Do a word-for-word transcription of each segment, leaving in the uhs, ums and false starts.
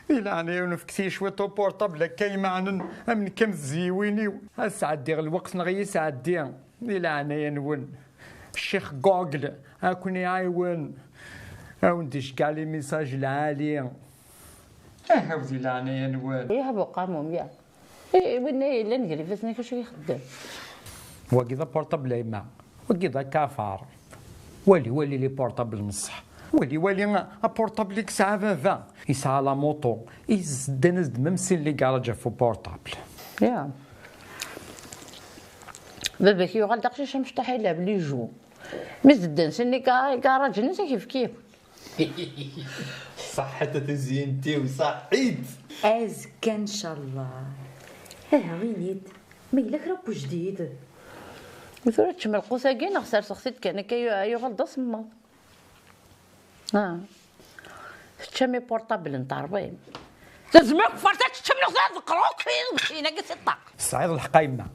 Di leɛnaya-nwen, fket-iyi cwiṭ uportabl akka imeɛnen am nekk am tzyiwin-iw. Ad sɛeddiɣ lweqt neɣ iyi-sɛeddi. Di leɛnaya-nwen. Ccix Google, ad ken-iɛiwen. Ad wen-d-iceggeɛ les messages lɛali. Ahaw di leɛnaya-nwen. Yah, bu qamum, yah. Eh, winna yellan gar ifassen-ik, acu ixeddem? Wagi d aportabl a yemma. Wagi d akafar. Wali, wali les portables n ṣṣeḥ. Wali, wali aportabl i yesɛa baba. Yesɛa la moto. Yezdan-as-d même sin les garages ɣef uportabl. Ya. Baba-k yuɣal d aqcic amecṭuḥ, ilɛeb les jeux. Mi zedden sin les ga-, garages-nnes, ad k-yefk yiwen. Ṣaḥḥet a tazyint-iw, ṣaḥḥit! Azekka ncallah. Aha, ini-d, ma yella kra n wejdid? Tura teččem lqut-agi neɣ serseɣ-t-id kan akka yu-, yuɣal d asemmaḍ? Ah. Teččam iportablen terwim. Tezmem kfart ad teččem neɣ ad teqreḍ kfin agi si ṭṭaq. Tesɛiḍ lḥeqq a yemma.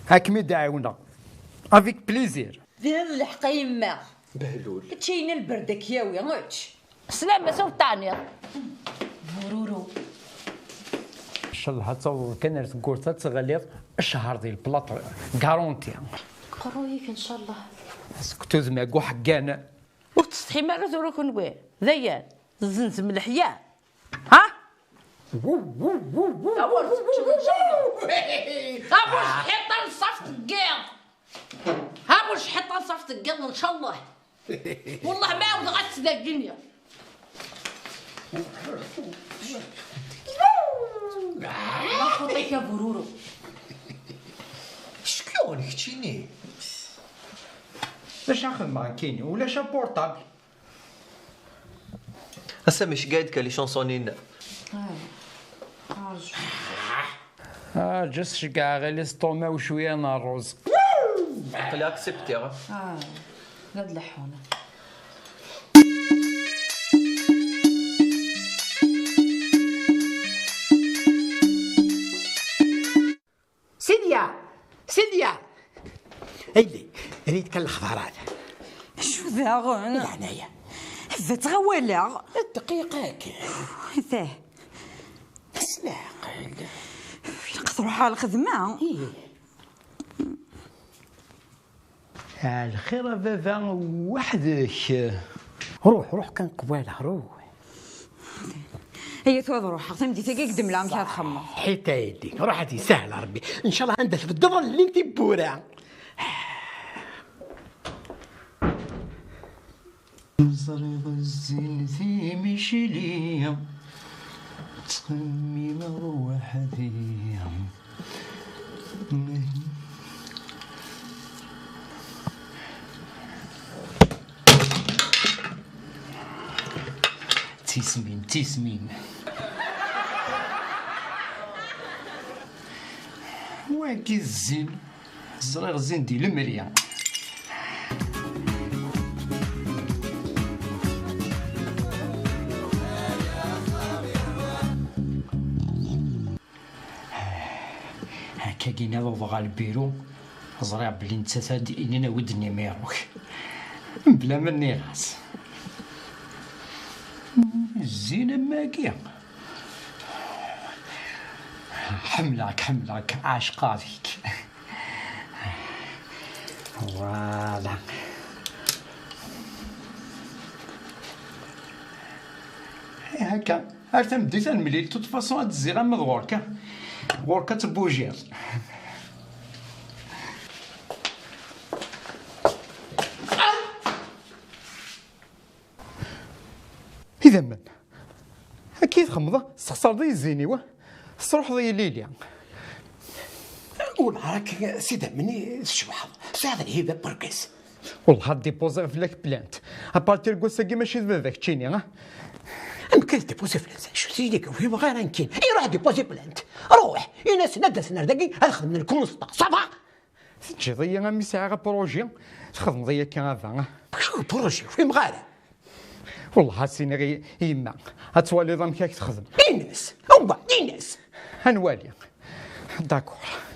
Ad kem-id-ɛiwneɣ. Avec plaisir. Tesɛiḍ lḥeqq a yemma. Behlul. Ečč ayen lberd ad k-yawi, ečč. Slam-as ur teɛniḍ. Bururu. Ncallah ad tawḍeḍ kan ar tewwurt ad teɣliḍ ccher di lplaṭ, garanti. Qerru-yik ncallah. Seg tudma n uḥeggan. Ur tsetḥim ara tura kunwi. D ayen, tzenzem leḥya. Ha? Awer teččem ncallah. Awer tḥiṭ anṣaf deg yiḍ. Ha, bu cḥiṭ anṣaf deg yiḍ, ncallah. Wellah ma ɛawdeɣ ad tt-dagini. Ma xuṭik a bururu. Ckiɣ keččini. D acu ara xedmeɣ nekkini? Ulac aportabl. Ass-a, mec gayet ka les chansons-nni. Ah, just ceggeɛ ɣil istumaw cwiya n rruz. Aql-i acceptiɣ. Ah, la d leḥḥun. Silya! Silya! Aydi, rrid kan lexbarat. Acu daɣen? Leɛnaya. Bbat ɣawaleɣ. Dqiqa kan. Tah. S leɛqel. Ilaq truḥ ɣer lxedma. Ih. Ɛelxir a baba, weḥd-k. Ruḥ, ruḥ kan qbala, ruḥ. Aya tura ad ruḥeɣ, tameddit-agi i k-d-mleɣ amek ad xemmeɣ. Ḥit a yelli, ruḥ ad yessahel Rebbi. Ncallah anda tbeddeḍ ad llin tiwwura. Ẓriɣ zzin timicli, ttxemmimeɣ weḥd-i. Tismin, tismin. Wagi zzin. Ẓriɣ zzin di lemri. Akkagi nniḍ uḍeɣ ɣer lbiru, ẓriɣ belli nettat ad d-inin awi-d nimiru-k. Mebla ma nniɣ-as. Zzin am wagi. Ḥemmleɣ-k, ḥemmleɣ-k, ɛecqeɣ deg-k. Voilà. Akka, ar tameddit ad nemlil, de toute façon ad d-zziɣ arma d ɣur-k. Ɣur-k ad tebbujiḍ. Idammen. Akka i txemmeḍ, tessexṣareḍ-iyi zzin-iw, tesruḥeḍ-iyi lili. Wellah, akka s idammen i tcebḥeḍ. Tesɛiḍ lhiba n urgaz. Wellah, ad dipuziɣ fell-ak plainte. Apartir n wass-agi mačči d baba keččini, ah? Amek ad dipuziɣ fell-as? Acu s-yili-k? Ur fhimeɣ ara nekkini. Iruḥ dipuzi plainte. Ruḥ, in-asen ad d-asen ar dagi, ad xedmen lkunsṭa. Ça va? Teǧǧiḍ-iyi a mi sɛiɣ apṛuji, txedmeḍ-iyi akka a baba. Acu apṛuji? Ur fhimeɣ ara. Wellah ad s-iniɣ i, i yemma, ad twaliḍ amek ad k-texdem. Ines! Umbeɛd ines! Ad nwali. D'accord.